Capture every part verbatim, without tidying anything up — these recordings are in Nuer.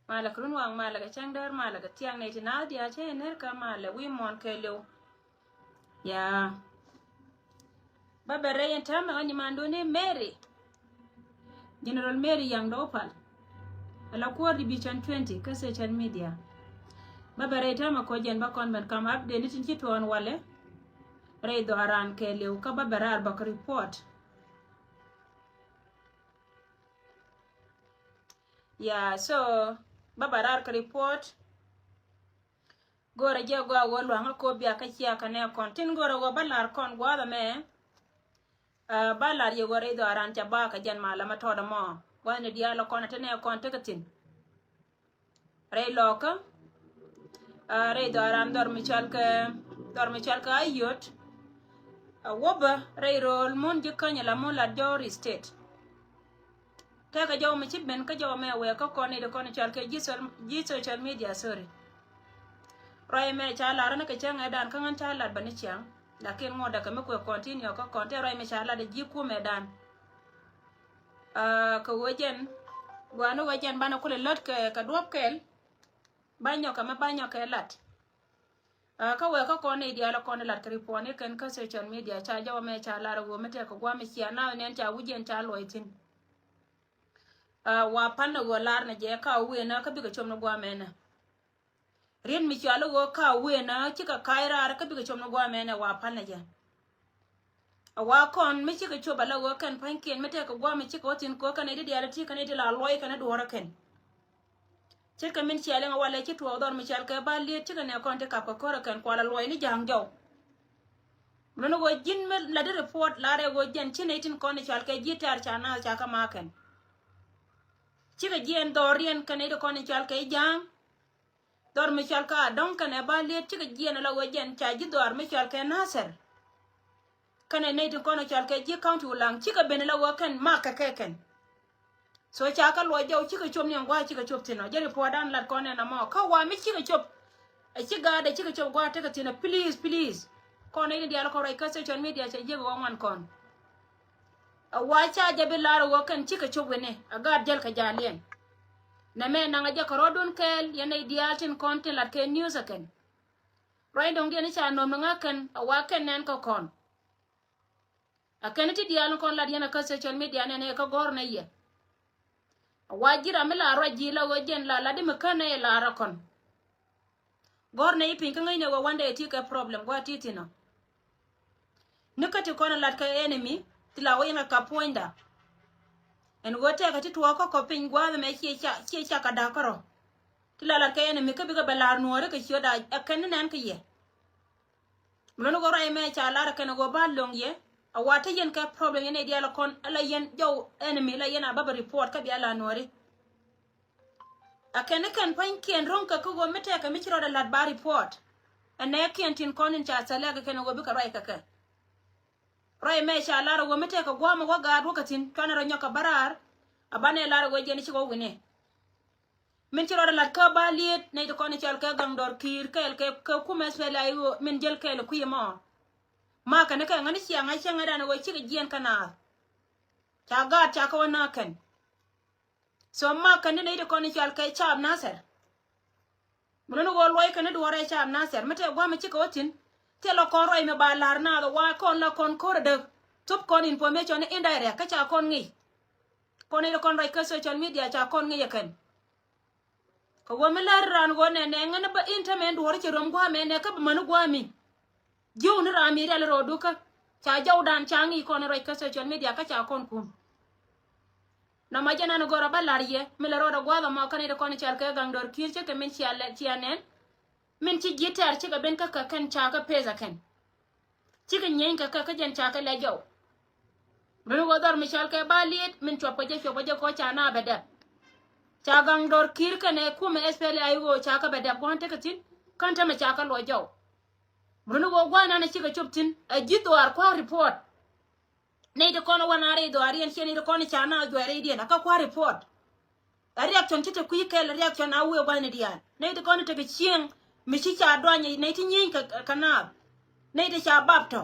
Malɛ kɛ run waŋ, malɛ kɛ cäŋ däär, malɛ kɛ thiaŋ nɛy ti naath diaal cä yɛ ner kä malɛ wi̱i̱ muɔ̱ɔ̱n kɛɛliw. Yaa. Bä bɛ rɛy ɛn täämɛ ɣän nyimandun i̱ Mary. General Mary Yaŋ Dɔw Pal. Ala kuäär Division twenty kä social media. Bä bɛ rɛy täämɛ kɔ jɛn bä kɔn ben kam update ni tin ci tuɔɔn walɛ. Rɛy dhɔaaran kɛɛliw kä bä bɛ raar bä kɛ report. Yeah, so bä bɛ raar kɛ report. Go̱rɛ jɛ gɔaa wä lua̱ŋä kɔ bia kä cia kä nɛ kɔn tin go̱rɛ wä bä lar kɔn gua̱a̱th ɛmɛ. Ah, bä lar yɛ wä rɛy dhɔaaran ca ba kä jɛn malä ma tɔɔdɛ mɔ gua̱a̱th ni diaal ɛ kɔn ɛ te nɛ kɔn tekɛ thi̱n. Rɛy lɔkä, ah, rɛy dhɔaaran dhɔr mi cɔal kɛ, dhɔr mi cɔal kɛ Ayot. A wä bä rɛy ro̱o̱l mun ji̱ käny ala mun lat Jɔwri State. Tɛkɛ jɔw mi ci ben kä jɔw mɛ wɛɛ kä kɔn i̱ di kɔn cɔal kɛ ji̱ sol-, ji̱ social media, sorry. Ruac mɛ ca lar ni kɛ cäŋ ɛ dan kä ɣän ca lat bä ni ciaŋ. Lakin ŋuɔ̱t däkɛ mi kuɛ continue kä kɔn tɛ ruac mɛ ca lat ɛ ji̱ kumɛ dan. Ah, kɛ ɣöö jɛn gua̱a̱ni ɣöö jɛn banɛ kulɛ lät kɛ, kɛ duɔ̱p kɛl. Ba nyɔk kɛ mɛ ba nyɔk kɛ lat. Ah, kä wee kä kɔn i̱ diaal kɔn i̱ lat kɛ report ni kɛn kä social media ca jɔw mɛ ca lar ɣöö mi tɛk kɛ gua̱a̱m i̱ cia nath nɛn ca wi̱c yɛn ca luɔc thi̱n. Ah, wa pal ni ɣöö lar ni jɛ ka wëë na kä bikɛ com ni gua̱a̱m ɛnɛ. Riet mi cɔal i̱ ɣöö ka wëë na cikɛ ka̱c raar kä bikɛ com ni gua̱a̱m ɛnɛ wa pal ni jɛ. A wa kɔn mi cikɛ cop ala ɣöö kɛn pa̱nykiɛn mi tɛk kɛ gua̱a̱m mi cikɛ wä thi̱n kɛ ɣöö kɛn i̱ di diaal ti kɛn i̱ di la luɔc kɛn i̱ duɔ̱ɔ̱rä kɛn. Ce̱tkɛ min cia liŋ a walɛ ci tuɔɔk dhɔr mi cɔal kɛ ba liet cikɛ nɛ kɔn ti kap kɛ kɔrɛ kɛn kual a luɔy ni ja̱a̱ŋ jɔw. Luni ɣöö ji̱n mi la di report la rɛ ɣöö jɛn ci nɛy tin kɔn i̱ cɔal kɛ ji̱ tɛ̈r ca naath ca kä ma kɛn. Cikɛ jiɛn dhɔriɛn kɛ nɛy ti kɔn i̱ cɔal kɛ ja̱a̱ŋ. Dhɔr mi cɔal kɛ Adɔŋ kɛnɛ ba liet cikɛ jiɛn la ɣöö jɛn ca ji̱ dhɔr mi cɔal kɛ Nasir. Kɛnɛ nɛy tin kɔn cɔal kɛ ji̱ county Ulaŋ cikɛ ben la ɣöö kɛn mak kɛ kɛ kɛn. So ca kä luɔc jɔw cikɛ cop ni ɛn gua̱a̱ cikɛ cop thi̱n ɔ. Jɛ report dan lat kɔn ɛn ɛmɔ kä wa mi cikɛ cop. Ɛ ci gaat ɛ cikɛ cop gua̱a̱ tekɛ thi̱n ɔ, please, please. Kɔn nɛy ni diaal kɔn ruac kä social media cɛ jiäk ɣɔ̱ ŋuan kɔn. Ɛ wa ca jɛ bi lar ɣöö kɛn cikɛ cop wini ɛ gaat jäl kɛ ja̱a̱liɛn. Nɛ mɛ naŋ ɛ jɛ kɛ rɔɔdun kɛɛl yɛn nɛy diaal tin kɔn tin lat kɛ news ɛ kɛn. Ruac dɔ̱ŋ diɛn i̱ ca nöm ni ŋa̱ kɛn ɛ wa kɛn nɛn kä kɔn. A kɛn ti diaal ni kɔn lat yɛn a kä social media nɛn ɛ kä gɔ̱r nɛ yɛ. A wa ji̱ ram mi la ruac ji̱ la ɣöö jɛn la lat di mi kän nɛ yɛ la ra kɔn. Gɔ̱r nɛ i̱ piny kä ŋäcnɛ ɣöö wandɛ ɛ ti kɛ problem gua̱a̱ ti thi̱n ɔ. Ni kä ti kɔn lat kɛ enemy ti la wä yɛn kɛ kap puɔ̱nyda. Ɛn ɣöö tɛkɛ ti tuɔɔk kä kɔ piny gua̱a̱th ɛmɛ cie ca, cie ca kɛ da̱k kärɔ. Ti la lat kɛ enemy kä bikɛ bɛ la̱r nuɔ̱ɔ̱ri kɛ ciötda ɛ kɛn ni nɛn kä yɛ. Mi luni ɣöö ruac mɛ ca lar ɛ kɛn ɣöö ba lo̱ŋ yɛ a wa te yɛn kɛ problem yɛn ɛ diaal ɛ kɔn ɛ la yɛn jɔw enemy la yɛn a bä bɛ report kä bia la nuɔ̱ɔ̱ri. A kɛn ni kɛn pa̱nykiɛn ro̱ŋ kɛ kä ɣöö mi tɛkɛ mi ci rɔɔdɛ la̱t ba report. Ɛ nɛɛkiɛn tin kɔn in ca thɛlɛk kɛ kɛn ɣöö bikɛ ruac kɛ kɛ. Ruac mɛ ca lar ɣöö mi tɛkɛ gua̱a̱mɛ wä gaat wä kɛ thi̱n cuanɛ rɔ nyɔk kɛ bä raar. A banɛ lar ɣöö jɛn ci wä wi̱ni. Min ci rɔɔdɛ la̱t kä ba liet nɛy ti kɔn i̱ cɔal kɛ gaŋ dɔr ki̱i̱r kɛɛl kɛ, kɛ kumɛ thɛlɛk ɣöö min jäl kɛɛl kui̱ ɛmɔ. Ma kɛn ni kɛ ŋäni ciaŋ a cäŋ ɛ dan ɣöö cikɛ jiɛn kɛ naath. Ca gaat ca kɛ wä naath kɛn. So mak kɛn ni nɛy ti kɔn i̱ cɔal kɛ caap Nasir. Mi luni ɣöö luɔc kɛn ni duɔ̱ɔ̱rɛ caap Nasir mi tɛk gua̱a̱mɛ cikɛ wä thi̱n. Thilɛ kɔn ruac mi ba la̱r naath ɛ wa kɔn la kɔn ko̱r ɛ däk. Thop kɔn information ni indirect kä ca kɔn ŋi̱i̱c. Kɔn nɛy ti kɔn ruac kä social media ca kɔn ŋi̱i̱c ɛ kɛn. Kɛ ɣöö mi lär raan ɣöö nɛnɛ ŋäni bä in tämɛ in duɔ̱ɔ̱ri cɛ röm gua̱a̱mɛ nɛ kä bä mäni gua̱a̱mi. Jiöw ni ram mi rial rɔɔdu kä ca jɔwdan ca ŋi̱i̱c kɔn ruac kä social media kä ca kɔn kum. Nɔmɔ jɛ nan gɔrɔ bä la̱r yɛ mi lɛ rɔɔdɛ gua̱a̱th ɛmɔ kä nɛy ti kɔn i̱ cɔal kɛ gaŋ dɔr ki̱i̱r ce̱tkɛ min cia lɛ cia nɛn. Min ci ji̱ tɛ̈r cikɛ ben kä kɛ kɛn ca kä peth ɛ kɛn. Cikɛ nyieny kɛ kɛ kä jɛn ca kɛ lɛ jɔw. Min wä dhɔr mi cɔal kɛ ba liet min cuɔp kɛ jɛ cuɔp kɛ jɛ kɔ ca na bɛ dɛp. Ca gaŋ dɔr ki̱i̱r kɛnɛ kumɛ S P L A I O ca kɛ bɛ dɛp gua̱n tekɛ thi̱n kän tämɛ ca kɛ luɔc jɔw. Min wä gua̱n nanɛ cikɛ cop thi̱n ɛ ji̱ dhɔaar kua̱r report. Nɛy ti kɔn wä na rɛy dhɔaar yɛn ciɛ nɛy ti kɔn ca na juɔc rɛydiɛn a kä kua̱r report. A reaction ci te kui̱ kɛl a reaction a wee gua̱thni diaal. Nɛy ti kɔn tekɛ cieŋ mi ci ca duany nɛy ti nyieny kɛ, kɛ naath. Nɛy ti ca bap tɔ.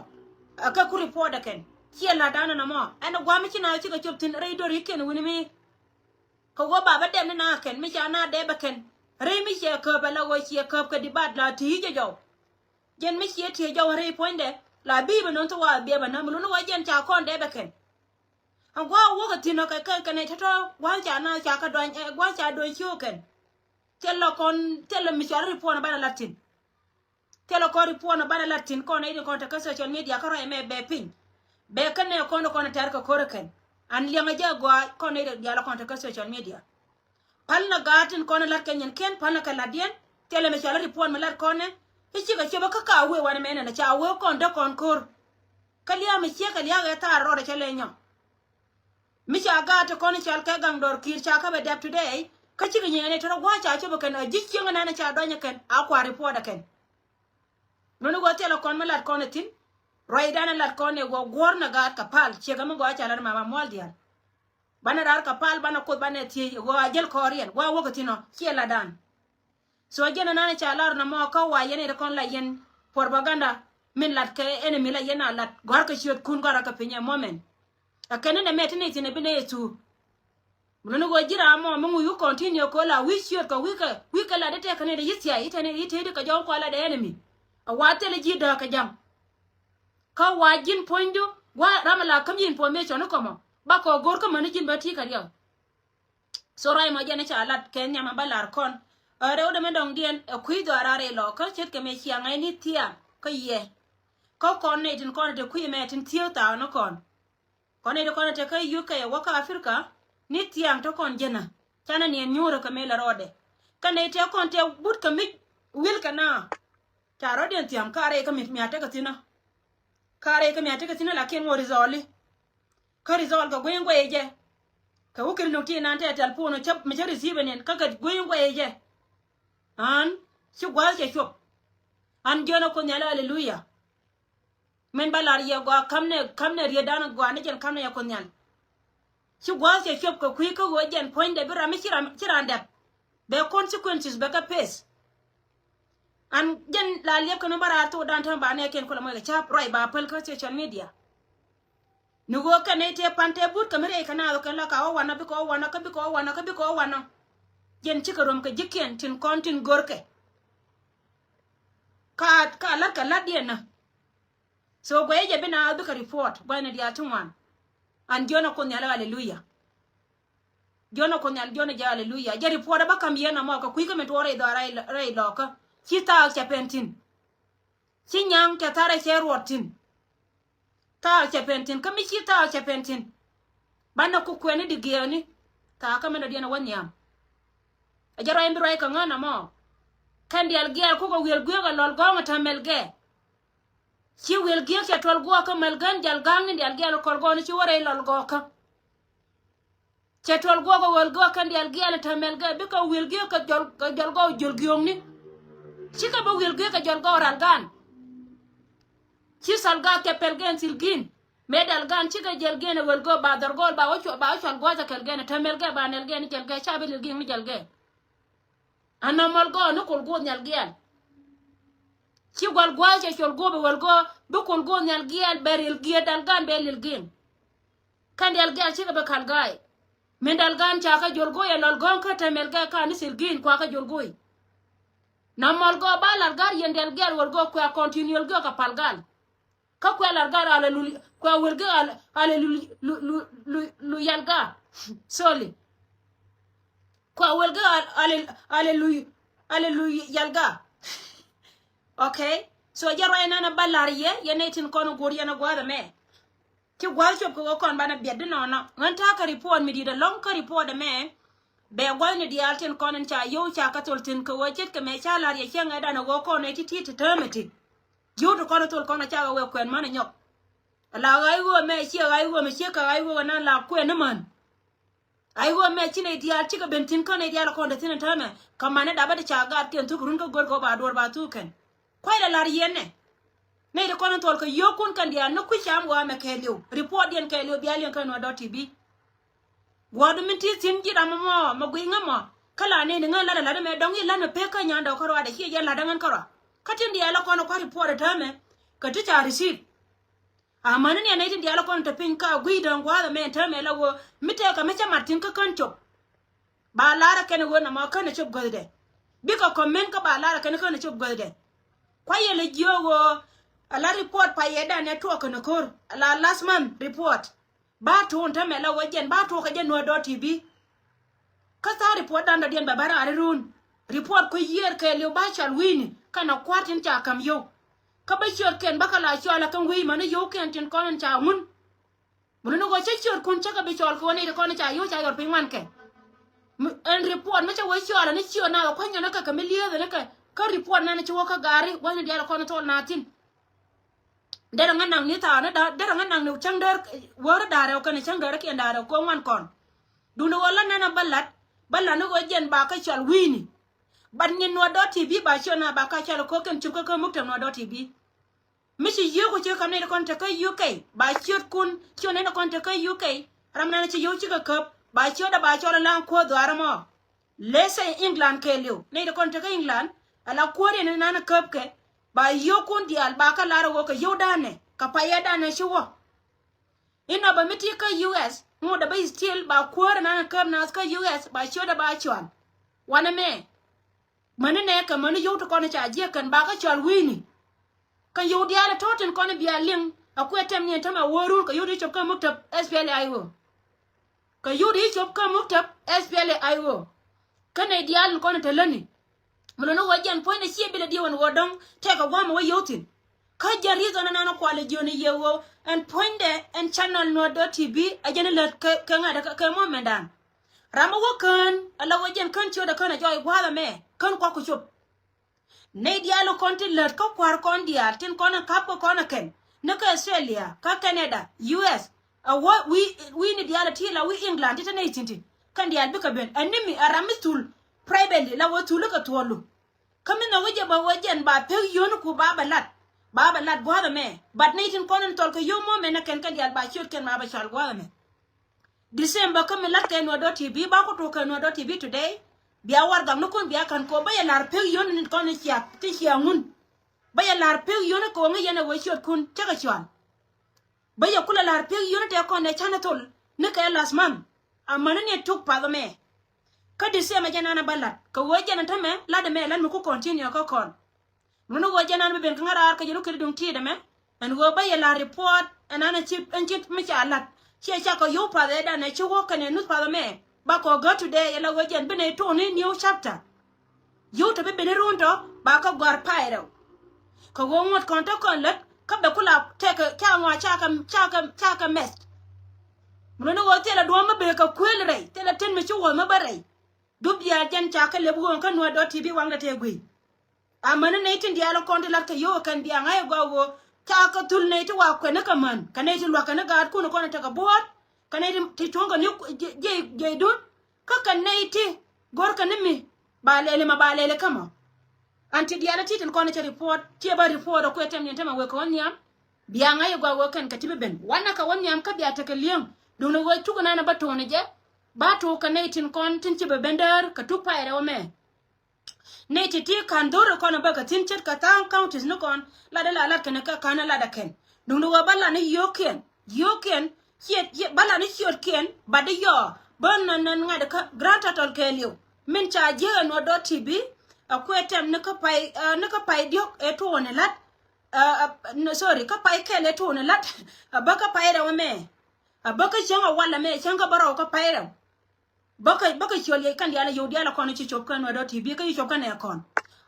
A kɛ ku report ɛ kɛn. Ciɛ la̱t danɔ nɔmɔ. Ɛn ɛ gua̱a̱m mi ci naath cikɛ cop thi̱n rɛy dor i̱ kiɛn wi̱ni mi. Kɛ ɣöö ba bä dɛm ni na kɛn mi ca na dee bä kɛn. Rɛy mi ciɛ käp ala ɣöö ciɛ käp kɛ di bat la ti jɛ jɔw. Jɛn mi ciɛ tiee jɔw rɛy puɔ̱nydɛ la bi̱i̱ bä nöŋ ti wa biɛ bä nä mi luni ɣöö jɛn ca kɔn dee bä kɛn. Ɛn gua̱a̱k wä kɛ thi̱n ɔ kɛ kɛ kɛ nɛy tɔ̱tɔ̱ gua̱a̱k ca na ca kɛ duany ɛ gua̱a̱k ca duany ciö kɛn. Thilɛ kɔn thilɛ mi cɔal ripuɔn banɛ lat thi̱n. Thilɛ kɔn ripuɔn banɛ lat thi̱n kɔn nɛy ti kɔn te kä social media kä rɔy mɛ bɛ piny. Bɛ kɛn nɛ kɔn kɔn tɛr kɛ ko̱r kɛn. An liɛŋɛ jɛ gɔaa kɔn nɛy ti diaal kɔn te kä social media. Pal na gaat tin kɔn lat kɛ nyin kiɛn pal na kɛ lat diɛn. Thilɛ mi cɔal ripuɔn mi lat kɔn nɛ. I̱ cikɛ copä kä ka wee wanɛ mɛ nɛn ca wee kɔn dee kɔn ko̱r. Kä lia̱a̱ mi ciek kɛ lia̱a̱ kɛ thaar rɔɔdɛ cɛ lɛ nyɔk. Mi ca gaat ti kɔn i̱ cal kɛ gaŋ dɔr ki̱i̱r ca kä bɛ dɛp today. Kä cikɛ nyiŋɛ ni tɔrɔ gua̱a̱c ca cop kɛn a ji̱ cieŋ nɛn ca dɔnyɛ kɛn a kua ripuɔt ɛ kɛn. Nuni guɔ thilɛ kɔn mi lat kɔn ɛ thi̱n. Ruacdan ɛ lat kɔn ɛ guɔ guɔ̱r nɛ gaat kɛ pal ciek ɛmi guɔ ca lat mama muɔl diaal. Banɛ raar kɛ pal banɛ kuoth banɛ thiec ɛ guɔ a jäl kɔɔriɛn guɔ a wäk ɛ thi̱n ɔ ciɛ latdan. So jɛn anan ca lar na mɔ kä wa yɛn iri kɔn la yɛn propaganda min lat kɛ enemy la yɛn a lat gɔ̱r kɛ ciöt kun gɔ̱r kɛ piny ɛ moment. Ɛ kɛn ni nɛ mɛ ti ni thin ɛ bi nɛ yɛ thuu. Mun ni ɣöö ji̱ ram mɔ mi ŋuc wi̱i̱ continue kɛ la wi̱i̱ ciöt kɛ wi̱i̱ kɛ wi̱i̱ kɛ lat i̱ tɛk kɛ ni ri yi̱ thiay i̱ tɛn i̱ tëëdi kɛ jɔw kua lat ɛ enemy. A wa thil ji̱ dääk kɛ ja̱ŋ. Kä wa ji̱n puɔ̱nydu wa ram a la käm ji̱ information ni kɔmɔ ba kɔ go̱r kä mäni ji̱n bä ti kɛ riɛk. So ruac mɔ jɛn i̱ ca lat kɛ nhiam a bä lar kɔn. Ɛ rɛw dämɛ dɔ̱ŋ diɛn ɛ kui̱ dhɔaar a rɛy lɔ kä ce̱tkɛ mɛ ciaŋ ɛ ni thiaŋ kä yɛ. Kä kɔn nɛy tin kɔn te kui̱ mɛ tin thiew thaw ni kɔn. Kɔn nɛy ti kɔn te kä U K wä kä Africa ni thiaŋ te kɔn jɛnä. Canɛ niɛn nyuurä kɛ mɛ lɛ rɔɔdɛ. Kä nɛy te kɔn te but kɛ mi̱c wil kɛ na. Ca rɔɔdiɛn thiaŋ ka rɛy kä mi̱t mia̱t te kɛ thi̱n ɔ. Ka rɛy kä mi a tekɛ thi̱n lakin ŋuɔ̱t result. Kä result kɛ gui̱ny guɛy jɛ. Kɛ wä kiri nuk ti nan tɛ telephone cä mi cä receive nin kä kɛ gui̱ny guɛy jɛ. An ci gua̱a̱th cɛ cuɔp. An jiɔn a Kuoth Nhial, hallelujah. Min ba lar yɛ gɔaa kamnɛ kamnɛ rietdan gɔaa ni jɛn kamnɛ yɛ Kuoth Nhial. Ci gua̱a̱th cɛ cuɔp kɛ kui̱ kä ɣöö jɛn puɔ̱nydɛ bi ram mi ci ram ci ran dɛp. Bɛ consequences bɛ kɛ face. An jɛn la liɛp kɛn mi bä raar thokdan täämɛ ba nɛɛkiɛn kulɛ muɔc kɛ ca̱p ruac ba päl kä social media. Ni ɣöö kɛn nɛy tëë pan tëë but kɛ mi rɛy kɛ naath ɔ kɛn la ka wä wanɔ bikɛ wä wanɔ kä bikɛ wä wanɔ kä bikɛ wä wanɔ. Jɛn cikɛ rom kɛ ji̱kiɛn tin kɔn tin görkɛ. Ka ka la̱t kɛ la̱tdiɛn nä. So guɛy jɛ bi na bikɛ report gua̱thni diaal ti ŋuan. An jiɔn a Kuoth Nhial, hallelujah. Jiɔn a Kuoth Nhial, jiɔn a jɛ, hallelujah. Jɛ report a bä ka̱m yɛn a mɔ kɛ kui̱ kä mi tuɔɔk rɛy dhɔaar rɛy lɔɔkä. Ci thaak cɛ pɛn thi̱n. Ci nyaŋ cɛ tharɛ cɛ ruɔt thi̱n. Thaak cɛ pɛn thi̱n kä mi ci thaak cɛ pɛn thi̱n. Banɛ ku kuɛni di giɛɛni. Thaak kä mɛn a diɛn a wä nhiam. A jɛ ruac in bi ruac kɛ ŋän a mɔ. Kɛn diaal giaal kukɛ wiel gui̱eek a lɔl gɔ̱ŋ a täämɛ mɛl gɛ. Ci wiel giek cɛ tuɔl guɔk kä mɛl gɛn jal ga̱a̱ŋ ni dial gial kɔl gɔɔni ci wä rɛy lɔl gɔɔkä. Cɛ tuɔl guɔk kä wiel giek kɛn dial gial täämɛ mɛl gɛ bikɛ wiel giek kɛ jɔl kɛ jɔl gɔɔ jɔl giɔŋni. Cikɛ bä wiel giek kɛ jɔl gɔɔ ral gan. Ci sal gaak cɛ pɛl gɛn thil gin. Mëë dal gan cikɛ jɛl gɛn ɛ wiel gɔɔ ba dhɔr gɔɔl ba wä cuɔl ba wä cuɔl gua̱th ɛ kɛl gɛn täämɛ mɛl gɛ ba nɛl gɛn ni jɛl gɛ ca bi lil giek ni jɛl gɛ. Anɔmɔl gɔɔ ni kol guɔth nhial giɛl. Ci gual gua̱a̱c cɛ col guɔp iwal gɔɔ bi kol guɔth nhial giɛl bɛ ril giɛ dal gan bɛ lil giɛn. Kɛn dial giɛl cikɛ bi kal ga̱a̱y. Min dal gan ca kä jol go̱o̱y ɛ lɔl gɔ̱ŋ kä tɛmɛl gɛ kan ni thil gi̱i̱n kua kä jol go̱o̱y. Nɔmɔl gɔɔ ba lar gar yɛn dial giɛl wal gɔɔ kua kɔn tin yol gɔɔ kɛ pal gal. Kä kuɛ lar gal alɛ lul kuɛ wel gɛ alɛ lul lu lu lu lu yal ga. Sorry. Kuɛ wel gɛ alɛ alɛ lul alɛ lul yal ga. Okay. So jɛ ruac nan a ba lar yɛ yɛ nɛ tin kɔn go̱r yɛn a gua̱a̱th ɛmɛ. Ci gua̱a̱th cop kɛ wä kɔn banɛ biɛt di nɔnɔ ɣän ta̱a̱ kɛ report mi di̱t ɛlɔ̱ŋ kä report ɛmɛ. Bɛ gua̱thni diaal tin kɔn in ca yio̱w ca kä thol thi̱n kɛ ɣöö ce̱tkɛ mëë ca la̱r yɛ cieŋ ɛ danɛ ɣöö kɔn ɛ ti̱ti̱ ti täämɛ ti. Yio̱w ti kɔn in thol kɔn ɛ ca ɣä wee kuɛn män ɛ nyɔk. Ala ɣa̱c ɣöö mɛ ciɛ ɣa̱c ɣöö mɛ ciek kɛ ɣa̱c ɣöö nan la kuɛn ni män. Ɣa̱c ɣöö mɛ ci nɛy diaal cikɛ ben thi̱n kä nɛy diaal ɛ kɔn te thi̱n in täämɛ kɛ man ni dapä ti ca gaatkiɛn thuk run kä go̱r kɛ ɣöö ba duɔ̱ɔ̱r ba thuk kɛn. Kua̱c la la̱r yɛn nɛ. Nɛy ti kɔn in thol kɛ yio̱w kun kɛn diaal ni kui̱ cam ɣɔaa mɛ kɛɛliw. Report diɛn kɛɛliw bia liɛŋ kä nuɔ̱t dɔ̱t ti bi. Gua̱a̱du min ti thi̱n ji̱ ram mɔ mɛ guiy ŋä mɔ. Kä la nɛy ni ŋä lat ɛ lat ɛmɛ dɔ̱ŋ i̱ lat mɛ pek kä nyan dɔ̱k kärɔa dɛ ciɛ jɛ lat ɛ ŋän kärɔa. Kä tin diaal ɛ kɔn ɛ kua̱r report ɛ täämɛ. Kɛ ti ca receive. Amäni ni a nɛy tin diaal ɛ kɔn te piny ka guiy däŋ gua̱a̱th ɛmɛ täämɛ la ɣöö mi tɛɛk kɛ mi cä mat thi̱n kä kän cop. Ba lar ɛ kɛn ɣöö nɔmɔ känɛ cop guäthdɛ. Bikɛ comment kä ba lar ɛ kɛn känɛ cop guäthdɛ. Kuayɛ lɛ jiök ɣöö a la report payɛ dan ɛ tuɔɔk kɛn ko̱r a la last month report. Ba tuun tämɛ la wä jɛn ba tuɔɔk kɛ jɛ Nuäär dot T V. Kä tha̱a̱ŋ report dan dɔ̱diɛn bɛ bä raar irun. Report kui̱ yiër kɛɛliw ba cɔal wi̱i̱ni kɛnɛ kua̱r tin ca ka̱m yio̱w. Kä bä ciötkiɛn bä kɛ la cɔal ɛ kɛn wi̱i̱ mäni yio̱wkiɛn tin kɔn in ca ŋun. Mi luni ɣöö cä ciötkun cä kɛ bi cɔɔl kɛ ɣöö nɛy ti kɔn ca yio̱w ca yɔr piny ŋuan kɛ. Mi ɛn report mi cä wee cɔɔl ani ciöt na kɛ kuany nyɔn ni kɛ kɛ mi lieth ni kɛ. Kä report nani ci wä kä gari wä ni diaal kɔn thol na thin. Derɛ ŋa naŋ ni thaani da derɛ ŋa naŋ ni cäŋ däär. Wä ri da̱a̱rɛ kɛn cäŋ däär kiɛn da̱a̱rɛ kɛ ŋuan kɔn. Duni ɣöö la nɛn a bä lat bä lat ni ɣöö jɛn ba kä cɔɔl wi̱i̱ni. Bat nyin Nuäär dot T V ba ciöt na ba kä cɔɔl kɛ kɛn cup kä kä muk tɛm Nuäär dot T V. Mi ci yio̱w ku ci käm nɛy ti kɔn te kä U K ba ciötkun ciöt nɛy ti kɔn te kä U K. Ram nan ci yio̱w cikɛ käp ba ciötdɛ ba cɔl in la̱a̱ŋ kuäär dhuaar ɛmɔ. Lese England kɛɛliw nɛy ti kɔn te kä England. Ala kuäär in nan käp kɛ ba yio̱wkun diaal ba kä lar ɛ ɣöö kɛ yio̱w danɛ kɛ payɛ danɛ ci wä. Inɔ bä mi ti kä U S ŋot dɛ bä still ba kuäär in nan käp naath kä U S ba ciötdɛ ba cɔl. Wanɛ mɛ. Mäni nɛ kɛ mäni yio̱w ti kɔn ca jiɛk kɛn ba kä cɔl wi̱i̱ni. Kɛ yio̱w diaal tɔ̱ tin kɔn bia liŋ a kuɛ tɛm ni ɛn tämɛ wä run kɛ yio̱w ti cop kä muk tɛp S P L A I O. Kɛ yio̱w ti cop kä muk tɛp S P L A I O. Kä nɛy diaal in kɔn te läni. Mi luni ɣöö jɛn puɔ̱nydɛ ciɛ bilɛ diɛ wän ɣöö dɔ̱ŋ tɛkɛ gua̱a̱mɛ wä yio̱w thi̱n. Kä jɛn reason ɛn an kualɛ jiön i̱ yɛ ɣöö ɛn puɔ̱nydɛ ɛn channel Nuäär dot T V a jɛn ilät kɛ ŋa̱t kɛ mɔmɛndan. Ram mi wä kään ala wä jɛn kän ciötdɛ kän a jɔɔc gua̱a̱th ɛmɛ kän kuak ku cop. Nɛy diaal kɔn ti lät kä kua̱r kɔn diaal tin kɔn in ka̱p kä kɔn ɛ kɛn ni kä Australia kä Canada U S. A wä wi̱i̱ wi̱i̱ni diaal a ti la wi̱i̱ England ti te nɛy thi̱n ti kän diaal bikɛ ben ɛn ni mi a ram mi thul privately la wä thul kɛ thuɔlu. Kä mi nhɔk i̱ jɛ bä wä jɛn ba pek yio̱wni ku ba bɛ lat ba bɛ lat gua̱a̱th ɛmɛ. But nɛy tin kɔn in thɔl kɛ yio̱w mɔ mɛn ɛ kɛn kän diaal ba ciöt kɛn ba bɛ cɔl gua̱a̱th ɛmɛ. December kä mi lat kɛ Nuäär dot T V ba ku tuk kɛ Nuäär dot T V today. Bia warɛgaknikun bia ka̱n kɛ ɣöö bä yɛ la̱r pek yio̱wni kɔn in cia ti cia ŋun. Bä yɛ la̱r pek yio̱wni kɛ ɣöö ŋäc yɛn ɛ wee ciötkun cä kɛ cɔal. Bä yɛ kulɛ la̱r pek yio̱wni tɛ kɔn ɛ canɛ thol ni kɛ last month. Amäni ni tuk path ɛmɛ. Kä December jɛn an a bä lat kɛ ɣöö jɛn a tämɛ lat ɛmɛ lat mi ku continue kä kɔn. Mun ɣöö jɛn an bi ben kä ŋa̱raar kä jɛ luk kiri duŋ ti̱i̱t ɛmɛ. Ɛn ɣöö bä yɛ la̱r report ɛn an a ci ɛn ci mi ca la̱t ciɛ cakɔ yio̱w path ɛ dan ɛ ci wä kɛnɛ nuth path ɛmɛ. Ba kɔ gät today ɛ la ɣöö jɛn bi nɛy tuɔɔni new chapter. Yio̱w te bi ben i̱ ruun tɔ ba kä gɔ̱a̱r pay rɛw. Kɛ ɣöö ŋuɔ̱t kɔn te kɔn lät kä bɛ kula tɛkɛ ca ŋɔa cakɛ cakɛ cakɛ mɛth. Mun ni ɣöö thilɛ duɔ̱ɔ̱m mi bee kɛ kuël rɛy thilɛ tin mi ci wuɔ̱th mi bä rɛy. Dup diaal jɛn ca kɛ lep ɣööŋ kä Nuäär dot T V waŋdɛ tëë guiy. Amäni nɛy tin diaal kɔn ti lat kɛ yio̱w kɛn bia ŋa̱c ɛ gɔaa ɣöö ca kɛ thul nɛy ti wa kuɛn ni kɛ män kɛ nɛy ti lua̱k kɛn ni gaatkun kɔn tekɛ buɔ̱ɔ̱t kɛ nɛy ti cuɔ̱ŋ kɛ ni jiɛy jiɛydun. Kä kɛ nɛy ti go̱rkɛ ni mi ba lɛli ma ba lɛli kä mɔ. An ti diaal ti tin kɔn cɛ report ciɛ ba report ɔ kuɛ tɛm ni tɛmɛ wek kɛ wä nhiam. Bia ŋa̱c ɛ gɔaa ɣöö kɛn kɛ ti bi ben wanɛ kɛ wä nhiam kä bia tekɛ li̱eŋ. Duundɛ ɣöö cuk nan ɛ ba to̱o̱n ɛ jɛ ba to̱o̱k kɛ nɛy tin kɔn tin ci bɛ ben däär kɛ tuk pay rɛw ɛmɛ. Nɛy ti̱ti̱ ka̱n dho̱r kɔn bäkɛ thi̱n ce̱tkɛ tha̱a̱ŋ counties ni kɔn lat ila lat kɛn kä ka̱n lat ɛ kɛn. Duŋni ɣöö bä lat ni yio̱o̱kiɛn yio̱o̱kiɛn ciɛ bä lat ni ciötkiɛn bat di yɔɔ bä nɔn nɔn ŋa̱t kä grand total kɛɛliw. Min ca jiäk ɛ Nuäär dot T V. Ɛ kuɛ tɛm ni kä pay ni kä pay diɔ̱k ɛ tuɔɔni lat. Sorry kä pay kɛl ɛ tuɔɔni lat. Ɛ bä kä pay rɛw ɛmɛ. Ɛ bä kä cäŋ ɛ wal ɛmɛ cäŋ kä bä rɛw kä pay rɛw. Bäkɛ bäkɛ ciöl yec kɛn diaal a yio̱w diaal a kɔn ci cop kɛn wä dɔ̱ ti bi kä ci cop kɛn ɛ kɔn.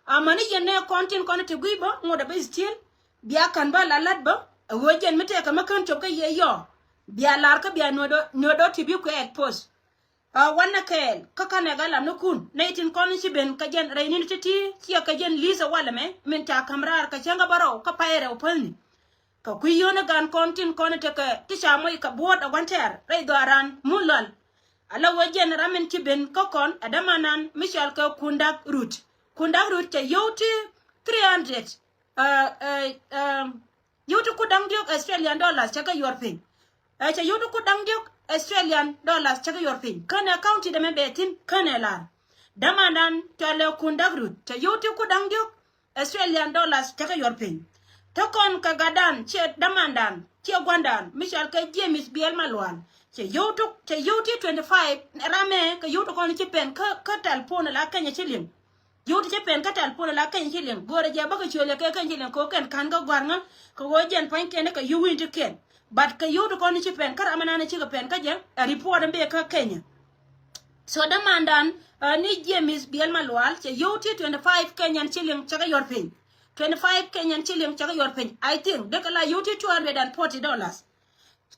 Amäni yɛn nɛ kɔn tin kɔn ti gui̱c bä ŋot a bi still. Bia ka̱n bä la la̱t bä a ɣöö jɛn mi tɛkɛ mi kän cop kä yɛ yɔɔ. Bia lar kä bia nuɔ̱t dɔ̱ ti bi kuɛ expose. A wanɛ kɛɛl kä känɛ gat lamnikun nɛy tin kɔn ci ben kä jɛn rɛy ni̱n ti̱ti̱ ciɛ kä jɛn li̱th a walɛ mɛ min ca ka̱m raar kä cäŋ kä bä rɔw kä pay rɛw päthni. Kä kui̱ yio̱o̱ni gan kɔn tin kɔn tekɛ ti ca moc kɛ buɔ̱ɔ̱t a gua̱n tɛ̈r rɛy dhɔaaran mun lual. Ala wee jɛn ram in ci ben kä kɔn a dämanan mi cɔal kɛ Kundak Rut. Kundak Rut cɛ yio̱w ti three hundred. Yio̱w ti ku da̱ŋ diɔ̱k Australian dollars cɛ kɛ yuɔr piny. Ɛ cɛ yio̱w ti ku da̱ŋ diɔ̱k Australian dollars cɛ kɛ yuɔr piny känɛ county dämɛ bɛ thi̱n känɛ lar. Dämanan cɔalɛ Kundak Rut cɛ yio̱w ti ku da̱ŋ diɔ̱k Australian dollars cä kɛ yuɔr piny. Te kɔn kɛ gatdan ciɛ dämandan ciɛ gua̱ndan mi cɔal kɛ James Biɛl Malual. Cɛ yio̱w tok, cɛ yio̱w ti twenty five. Ramɛ kɛ yio̱w ti kɔn ci pɛn kä, kä tɛlpon la Kenya shilling. Yio̱w ti ci pɛn kä tɛlpon la Kenya shilling. Go̱o̱rɛ jɛ bä kɛ ciöl yɛ kɛ Kenya shilling kɛ kɛn ka̱n kä gua̱r ŋä. Kɛ ɣöö jɛn pua̱nykiɛn kɛ yio̱w wi̱i̱ ti kɛn. But kɛ yio̱w ti kɔn ci pɛn kä ramɛ nan cikɛ pɛn kä jɛ. Ɛ report in bɛ kä Kenya. So dämandan, uh, ni James Biel Malual cɛ yio̱w ti twenty five Kenyan shilling cɛ kɛ yuɔr piny. Twenty five Kenyan shilling cɛ kɛ yuɔr piny. I think dee kɛ la yio̱w ti two hundred and forty dollars.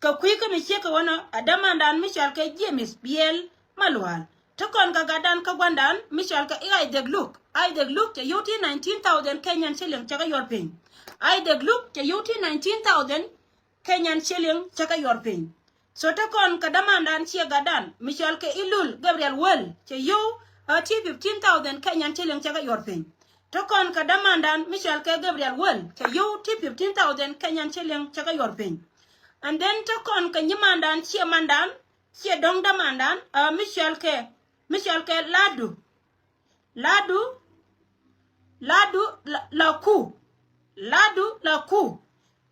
Kɛ kui̱ kä mi ciek kɛ wänä a dämandan mi cɔal kɛ James Biel Malual. Te kɔn kɛ gatdan kä gua̱ndan mi cɔal kɛ Isaac Luke. Isaac Luke cɛ yio̱w ti nineteen thousand Kenyan shilling cɛ kɛ yuɔr piny. Isaac Luke cɛ yio̱w ti nineteen thousand Kenyan shilling cɛ kɛ yuɔr piny. So te kɔn kɛ dämandan ciɛ gatdan mi cɔal kɛ Ilul Gabriel Wel cɛ yio̱w a ti fifteen thousand Kenyan shilling cɛ kɛ yuɔr piny. Te kɔn kɛ dämandan mi cɔal kɛ Gabriel Wel cɛ yio̱w ti fifteen thousand Kenyan shilling cɛ kɛ yuɔr piny. And then te kɔn kɛ nyimandan ciɛ mandan ciɛ dɔ̱ŋ dämandan a mi cɔal kɛ, mi cɔal kɛ Ladu. Ladu, Ladu la, Laku. Ladu Laku.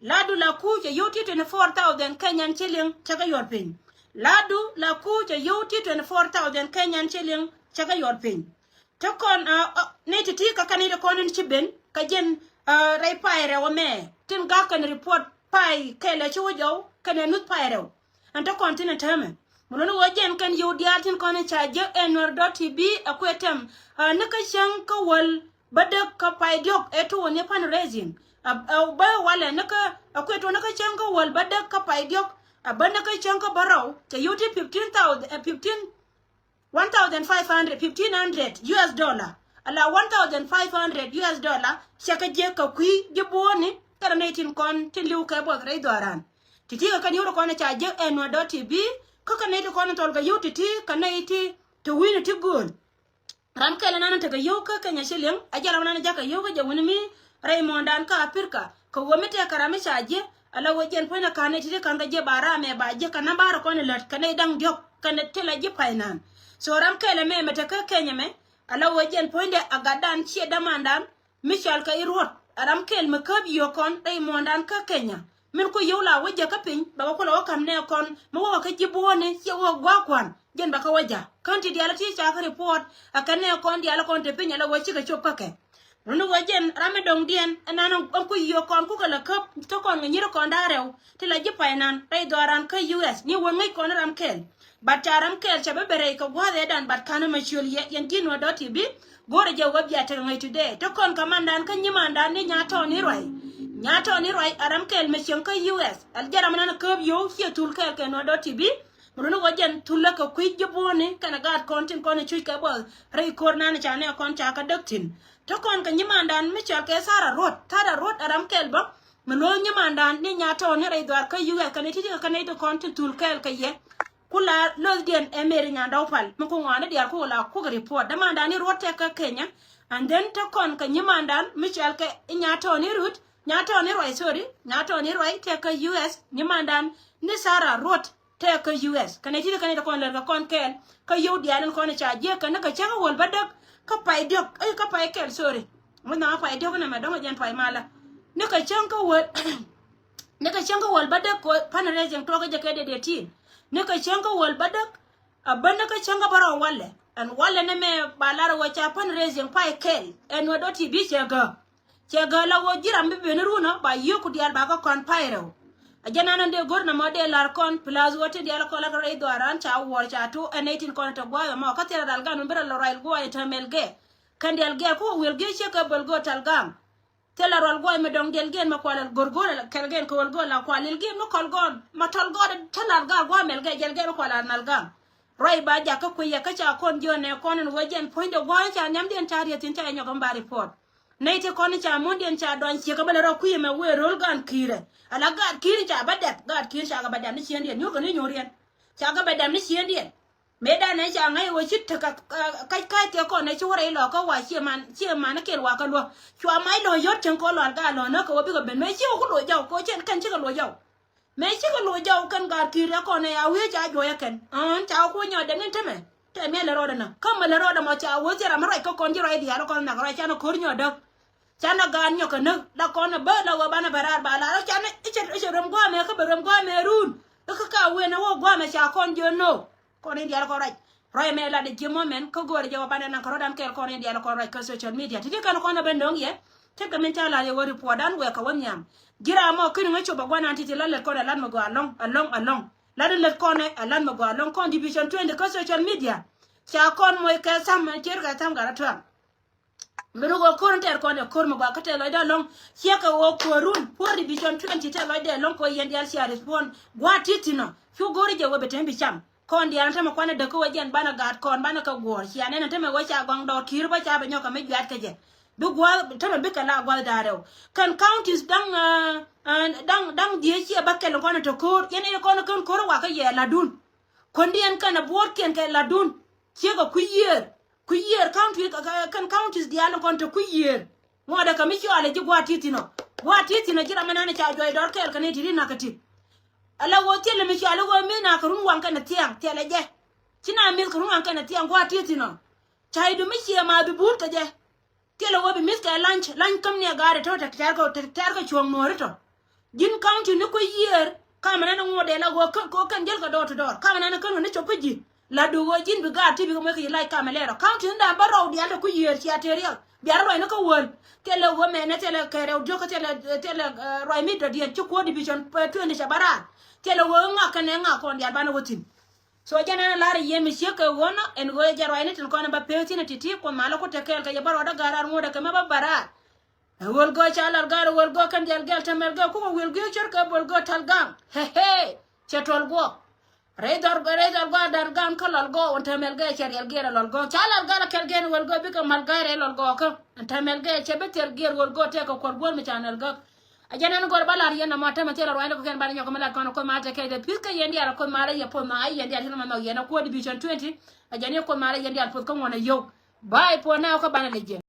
Ladu Laku cɛ yio̱w ti twenty four thousand Kenyan shilling cɛ kɛ yuɔr piny. Ladu Laku cɛ yio̱w ti twenty four thousand Kenyan shilling cɛ kɛ yuɔr piny. Te kɔn, uh, uh, ni ti ti kä kɛn ni ti kɔn in ci ben kä jɛn, uh, rɛy pay rɛw ɛmɛ tin gak kɛn report pay kɛlɛ ci wä jɔw kɛn ɛ nuth pay rɛw. Ɛn te kɔn tin ɛ täämɛ mi luni wä jɛn kɛn yio̱w diaal tin kɔn in ca jek ɛ Nuer dot T V ɛ kuɛ tɛm, uh, ni kä cäŋ kä wäl bädäk kä pay diɔ̱k ɛ tuɔɔni fundraising. Ɛ, ɛ bä walɛ ni kä ɛ kuɛ tuɔɔni kä cäŋ kä wäl bädäk kä pay diɔ̱k ɛ bä ni kä cäŋ kä bärɔw cɛ yio̱w ti fifteen thousand, ɛ, fifteen, one thousand five hundred, fifteen hundred U S dollar. Ala one thousand five hundred U S dollar cɛ kɛ jiɛk kɛ kui̱ ji̱ buɔ̱ɔ̱ni kɛnɛ nɛy tin kɔn tin li̱w kɛ buɔth rɛy dhɔaaran. Ti̱ti̱ kɛ kɛn yio̱w ti kɔn ca jiɛk ɛ Nuer dot T V kä kɛ nɛy ti kɔn thɔl kɛ yio̱w ti̱ti̱ kɛ nɛy ti ti wi̱i̱ni ti gööl. Ram kɛl ɛnan tekɛ yio̱w kä Kenya shilling a jɛ ram ɛnan jakä yio̱w kä jɛ wi̱ni mi rɛy muɔ̱ɔ̱ndan kä Apirka kɛ ɣöö mi tɛkɛ ram mi ca jiɛ. Ala ɣöö jɛn puɔ̱nydɛ ka̱n ɛ ti̱ti̱ ka̱n kɛ jiɛ ba ram ɛ ba jiɛ kɛ nambär kɔn ɛ lät kɛ nɛy da̱ŋ diɔ̱k kɛnɛ ti la ji̱ pay naan. So ram kɛl ɛmɛ mɛ tekɛ Kenya mɛ ala ɣöö jɛn puɔ̱nydɛ a gatdan ciɛ dämandan mi cɔal kɛ i̱ ruɔ̱t a ram kɛl mi käp yio̱o̱k kɔn rɛy muɔ̱ɔ̱ndan kä Kenya. Min ku yio̱w la wä jɛ kä piny bɛ wä ku la wä ka̱m nɛ kɔn mi wä wä kä ji̱ buɔ̱ɔ̱ni ciɛ wä gua̱a̱k kua̱n jɛn bɛ kä wä ja̱ kän ti diaal ti ca kä report. A kɛn nɛ kɔn diaal kɔn te piny ala wä cikɛ cop kä kɛ. Runi wä jɛn ram mi dɔ̱ŋdiɛn ɛnan ɛn ku yio̱o̱k kɔn ku kɛ la käp kä kɔn kɛ nyi̱r kɔn da̱a̱ rɛw ti la ji̱ pay naan rɛy dhɔaaran kä U S ni wä ŋäc kɔn ram kɛl. But ca ram kɛl ca bä bɛ rɛy kɛ gua̱a̱th ɛ dan but ka̱n ɛmɛ ciöl yɛ yɛn ji̱ Nuer dot T V. Go̱rɛ jɛ wä bia tekɛ ŋäc today te kɔn kɛ mandan kä nyimandan ni Nyatɔɔni Ruay. Nyatɔɔni Ruay a ram kɛl mɛ cieŋ kä U S. Al jɛ ram nan käp yio̱w ciɛ thul kɛɛl kɛ Nuer dot T V. Mi luni wä jɛn thulä kɛ kui̱ ji̱ buɔ̱ɔ̱ni kɛnɛ gaat kɔn tin kɔn i̱ cuc kɛ buɔth rɛy ko̱r nan ca nɛ kɔn ca kä däk thi̱n. Te kɔn kɛ nyimandan mi cɔal kɛ Thara Ruɔ̱t. Thara Ruɔ̱t a ram kɛl bä mi luɔ̱ɔ̱k nyimandan ni Nyatɔɔni rɛy dhuaar kä U S kɛnɛ ti̱ti̱ kɛ kɛnɛ i̱ ti kɔn tin thul kɛɛl kɛ yɛ. Ku la lo̱thdiɛn ɛ Mary Nyandɔw Pal mi ku ŋɔaani diaal ku la kuk report dämandan ni Ruɔ̱t tɛk kä Kenya. And then te kɔn kɛ nyimandan mi cɔal kɛ i̱ Nyatɔɔni Ruɔ̱t, Nyatɔɔni Ruay, sorry, Nyatɔɔni Ruay tɛk kä U S nyimandan ni Thara Ruɔ̱t tɛk kä U S. Kɛnɛ ti̱ti̱ kɛnɛ ti kɔn lär kɛ kɔn kɛɛl kä yio̱w diaal in kɔn ca jiɛk kɛ ni kɛ cäŋ wäl bädäk kä pay diɔ̱k, ɛ kä pay kɛl, sorry. Mi nhɔaŋ pay diɔ̱k inɛ mɛ dɔ̱ŋ jɛn pay malä. Ni kɛ cäŋ kä wäl ni kɛ cäŋ kä wäl bädäk kɛ fundraising tuɔɔk kä jɛ kɛ dee dee tin. Ni kɛ cäŋ kä wäl bädäk a bä ni kɛ cäŋ kä bärɔw walɛ. Ɛn walɛ ni mɛ ba lar wä ca fundraising pay kɛl ɛn wä dɔ̱ ti bi cɛ gä. Cɛ gä la wä ji̱ ram bi ben run ɔ ba yio̱k ku diaal ba kä kɔn pay rɛw. A jɛ nan ɛn dee go̱r nɔmɔ dee lar kɔn plus wä ti diaal kɔn la kɛ rɛy dhuaaran ca wuɔr ca tu ɛn nɛy tin kɔn te gua̱a̱th ɛmɔ kä thil ral gan mi bi rɛ lɔ ruac gua̱a̱th ɛ te mɛl gɛ. Kɛn diaal gɛɛr ku wä wi̱el gɛɛr cɛ kɛ böl go̱o̱r tal gaŋ. Thilɛ rual guay mi dɔ̱ŋ diɛl gɛn mi kual al go̱rgo̱r kɛl gɛn kɛ wal go̱r la kual il gɛn mi kɔl gɔn ma tɔl gɔr. Thilɛ al gar guay mɛl gɛ jɛl gɛn mi kual al nal gar. Ruay ba jakä kui̱ yɛ kä ca kɔn jiɔn nɛ kɔn in wee jɛn puɔ̱nydɛ guay ca nhiamdiɛn ca rieth thin ca yɛ nyɔk mi ba report. Nɛy ti kɔn in ca muɔ̱ndiɛn ca dɔny ciek kɛ bä lɛ rɔ kui̱ mɛ wee ro̱l gan ki̱i̱rɛ. Ala gaat ki̱i̱r in ca bä dɛth, gaat ki̱i̱r ca kɛ bä dɛth ni ciëndiɛn nyuɔ̱kɛ ni nyuɔ̱riɛn. Ca kɛ bä dɛth ni ciëndiɛn. Mëë danɛ ca ŋäc ɣöö ci tekɛ kac ka̱c tëë kɔn ɛ ci wä rɛy lɔ̱ɔ̱kä wa ciɛ man ciɛ man ɛ kɛl wakä luɔ̱k. Cua mac lɔ̱ɔ̱k yɔ̱t cäŋ kɔn lual gaa lɔ̱ɔ̱k näk kɛ wä bikɛ ben mëë ci wä ku loc jɔw kɛ wä cɛn kɛn cikɛ loc jɔw. Mëë cikɛ loc jɔw kɛn gaat ki̱i̱r ɛ kɔn ɛ a wiee ca juɔc ɛ kɛn ɣän ca wä ku nyɔt dɛn in tämɛ. Tɛ miɛl ɛ rɔɔdɛ nä kä mäl ɛ rɔɔdɛ mɔ ca wä thil ram mi ruac kä kɔn ci ruac diaal ɛ kɔn nhak ruac canɛ ko̱r nyɔt däk. Canɛ gaat nyɔk kɛ näk la kɔn ɛ bä la wä banɛ bɛ raar ba la rɔ canɛ i̱ cɛ i̱ cɛ röm gua̱a̱mɛ kä bɛ röm gua̱a̱mɛ run. Kä ka wen a wä guamɛ ca kɔn jiö no. Kɔn in dial kɔn ruac. Ruac mɛ lat ji̱ mɔ mɛn kä go̱o̱rɛ jɛ wä banɛ naŋ kɛ rɔ̱dan kɛɛl kɔn in dial kɔn ruac kä social media. Ti ti kɛn kɔn a ben no̱ŋ yɛ. Ti kɛ min ca lat yɛ wä report dan wɛ kɛ wä nhiam. Ji̱ ram mɔ kini ŋä cop a guanan ti ti la lät kɔn a lat mɛ gɔaa alɔŋ alɔŋ alɔŋ. Lat in lät kɔn ɛ a lat mɛ gɔaa alɔŋ kɔn division twenty kä social media. Ca kɔn moc kɛ tham mɛ cier kɛ tham gat a tuaŋ. Mi ruk ɣöö ko̱r in tɛɛr kɔn ɛ ko̱r mi gɔaa kä tɛɛr lɔcdɛ ɛlɔ̱ŋ. Ciɛ kɛ ɣöö ko̱run puɔ̱r division twenty tɛɛr lɔcdɛ ɛlɔ̱ŋ kɛ ɣöö yɛn diaal cia respond. Gua̱a̱th ti̱ti̱ nɔ cu go̱ri jɛ wee bɛ tɛm bi cam. Kɔn diaal in tämɛ kuanɛ däk kä wee jɛn banɛ gaat kɔn banɛ kɛ guɔ̱ɔ̱r cia nɛn in tämɛ wee ca gɔŋ dɔɔr ki̱i̱r bä ca bɛ nyɔk kɛ mi jua̱a̱th kɛ jɛ. Bi gua̱a̱th tämɛ bikɛ la gua̱a̱th da̱a̱r rɛw. Kɛn counties da̱ŋ, ah, ah, da̱ŋ, da̱ŋ dhieec ciɛ bä kɛl in kɔn in te ko̱r yɛn in kɔn in kän ko̱r in wakä yɛ latdun. Kuändiɛn kɛn ɛ buɔ̱ɔ̱tkiɛn kɛ latdun. Ciek ɛ kui̱ yiëër. Kui̱ yiëër county, kɛ, kɛ, kɛn counties diaal in kɔn te kui̱ yiëër. Ŋuɔ̱tdɛ kɛ mi cɔalɛ ji̱ gua̱a̱th ti̱ti̱ nɔ. Gua̱a̱th ti̱ti̱ nɔ ji̱ ram mi nɛn ca juɔc dɔɔr kɛɛl kɛ ni ti ri nakä ti. Ala ɣöö thilɛ mi cɔalɛ ɣöö mi nakä run waŋ kɛnɛ thiaŋ, thilɛ jɛ. Ci na mi̱th kɛ run waŋ kɛnɛ thiaŋ gua̱a̱th ti̱ti̱ nɔ. Ca i̱ du mi ciɛ ma bi buut kɛ jɛ. Thilɛ wä bi mi̱th kɛ la̱ny, la̱ny käm ni a gaari tɔ̱ tɛk tɛ̈r kä, tɛk tɛ̈r kä cuɔ̱ɔ̱ŋ nuɔ̱ɔ̱ri tɔ̱. Ji̱n county ni kuec yiëër, kamɛ nɛn ŋuɔ̱t dɛl a ɣöö kä, kä kɛn jiäl kɛ door to door. Kamɛ nɛn kä ŋä ni cop kä ji̱. La duŋ ɣöö ji̱n bi gaat ti bikɛ muec kɛ ji̱ lac kamɛ lɛɛr ɔ. County ni da̱a̱n bä rɔw diaal te kuec yiëër cia tëë riɛk. Bia rɔ ruac ni kä wäl. Thilɛ ɣöö mɛnɛ thilɛ kɛ rɛw diök kä thilɛ, thilɛ, eh, ruac mi dɔ̱diɛn ci kuɔ̱ɔ̱r division, eh, twenty cɛ bä raar. Thilɛ ɣöö ŋak kɛnɛ ŋak kɔn diaal banɛ wä thi̱n. So jɛn ɛn lar yɛ mi ciek kɛ ɣöö nɔ ɛn ɣöö jɛ ruacni tin kɔn in ba pek thi̱n ti̱ti̱ Kuoth malä ku te kɛɛl kɛ yɛ bä ruɔdä ga̱r ar ŋuɔ̱t ɛ kɛ mɛ bä bä raar. Ɛ ɣöl gɔɔ ca lal ga̱r ɛ ɣöl gɔɔ kɛn dial gɛl tɛmɛl gɛl kukɛ wil gi̱i̱k cär kɛ böl gɔɔ tal ga̱a̱ŋ. Hehe. Cɛ tuɔl guɔ. Rɛy dhɔr, rɛy dhɔr gɔɔ dar ga̱a̱ŋ kä lal gɔɔ ɛn tɛmɛl gɛl cɛ riɛl gɛl ɛ lal gɔɔ. Ca lal ga̱r ɛ kɛl gɛn ɣöl gɔɔ bikɛ mal ga̱r rɛy lal gɔɔ kä. Ɛn tɛmɛl gɛl cɛ bi thil gɛl ɣöl gɔɔ tɛk kɛ kuɔl guɔ̱l mi ca nɛl gäk. A jɛn ɛn gɔr ba lar yɛn nɔmɔ tämɛ thilɛ ruacni kɔ̱kiɛn banɛ nyɔk kɛ mi lat kɔn kɔn ma te kɛc dee pi̱th kä yɛn diaal kɔn ma la yɛ puɔth ma a yɛn diaal thilɛ ma nhɔk yɛn a kuɔt division twenty. A jɛn yɛ kɔn ma la yɛn diaal puɔth kä ŋuɔn a yio̱w. Bye for now kä banɛ lɛ jiɛn.